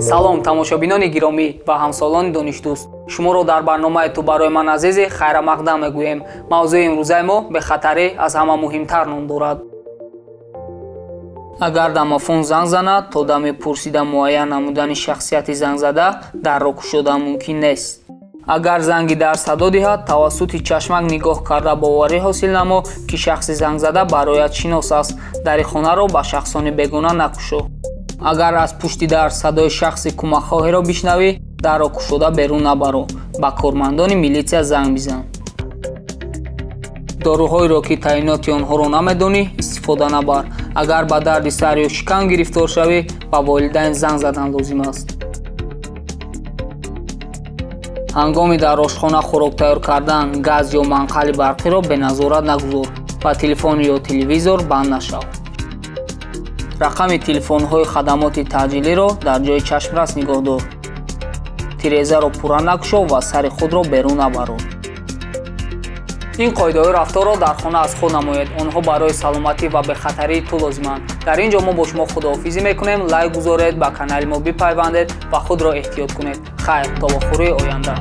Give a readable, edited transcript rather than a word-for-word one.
Салом тамошобинони гиромӣ ва ҳамсолони донишдӯст. Шуморо дар барномаи «Ту барои ман азизӣ» хайрамақдам мегӯем. Мавзӯи имрӯзаи мо бехатарӣ аз ҳама муҳимтар ном дорад. Агар домофон занг занад, то дами пурсида муайян намудани шахсияти зангзада дарро кушодан мумкин нест. Агар занги дар садо диҳад, тавассути чашмак нигоҳ карда боварӣ ҳосил намо, ки шахси зангзада барояд шинос аст. Дари хонаро ба шахсони бегона накушо. Агар аз пушти дар садои шахси кӯмакхоҳеро бишнавӣ, дарро кушода берун набаро. Ба кормандони милитсия занг бизан. Доруҳоеро, ки таъиноти онҳоро намедонӣ, истифода набар. Агар ба дарди сар ё шикам гирифтор шавӣ, ба волидайн занг задан лозим аст. Ҳангоми дар ошхона хӯрок тайёр кардан, газ ё манқали барқиро беназорат нагузор. Ба телефон ё телевизор банд нашав. Рақами телефонҳои хадамоти таъҷилиро дар ҷои чашмрас нигоҳ дор. Тирезаро пурра накушо ва сари худро берун набарор. Ин қоидаҳои рафторро дар хона аз худ намоед. Онҳо барои саломатӣ ва бехатарии ту лозиманд. Дар ин ҷо мо бо шумо худоҳофизӣ мекунем. Лайк гузоред, ба канали мо бипайвандед ва худро эҳтиёт кунед. Хайр, то вохӯрии оянда.